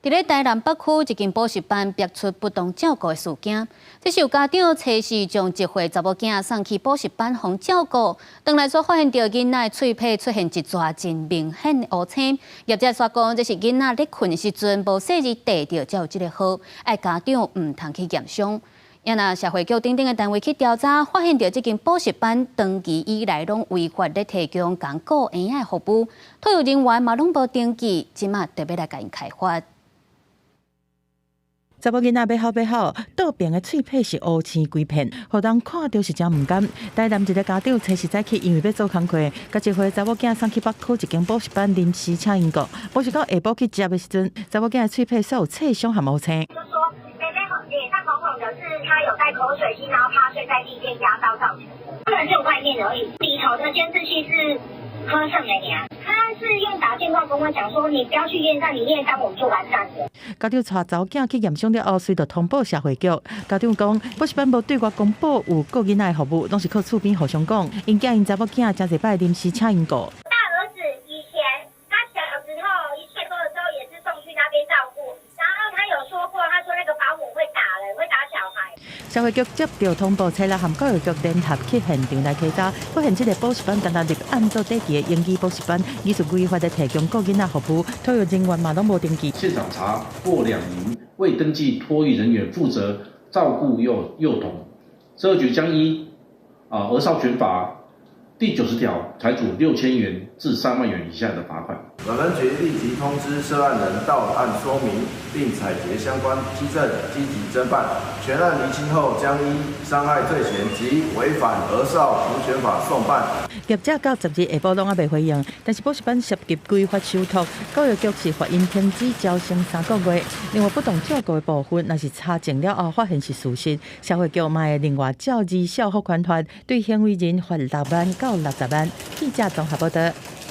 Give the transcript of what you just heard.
佇咧台南北區一間補習班爆出不當照顧的事件，這是有家長初四將一歲查某囝送去補習班予照顧，轉來煞發現著囡仔的喙䫌出現一撮真明顯的烏青。業者煞講，這是囡仔咧睏的時陣無細膩硩著，才有這个號，愛家長毋通去驗傷。也若社會局等等的單位去調查，發現著這間補習班長期以來攏違法咧提供共顧嬰仔的服務，托育人員嘛攏無登記，這馬特別來共𪜶開罰。查某囡仔欲哭欲哭，倒爿的喙䫌是烏青規片，予人看著是真毋甘。台南一个家長初四早起，因為欲做工課，共一歲查某囝送去北區一間補習班臨時請𪜶顧。無想到下晡去接的時陣，查某囝的喙䫌煞有刺傷和烏青。就說妹妹臉上紅紅的，是她有戴口水巾，然後趴睡在地墊壓到造成的。不能只有外面而已，裡頭的監視器是喝剩的呀。他是用打電話跟我講說，你不要去驗傷，你驗傷我們就完蛋了。家長帶查某囝去驗傷了後，隨就通報社會局。家長講，補習班無對外公布有顧囡仔的服務，攏是靠厝邊互相講。𪜶驚𪜶查某囝誠濟擺臨時請𪜶顧。大兒子以前他小時候1歲多的時候也是送去那邊照顧，然後他有說過，他說那個保姆會打人，會打小孩。社會局接到通報，冊來和教育局聯合去現場來稽查，發現這个補習班單單立案做短期的英語補習班，疑似違法的提供顧囡仔服務，托育人員嘛攏無登記。現場查獲兩名未登記托育人員負責照顧幼童，社會局將依兒少權法第90條，裁處6000元至3萬元以下的罰款。本分局立即通知涉案人到案說明，並採結相關跡證，積極偵辦。全案釐清後，將依傷害罪嫌及違反兒少福權法送辦。業者到10日下晡攏猶未回應，但是補習班涉及違法受託，教育局是罰𪜶停止招生3個月。另外不當照顧的部分，若是查證了後發現是事實，社會局嘛會另外照兒少福權法對行為人罰6萬到60萬。記者綜合報道。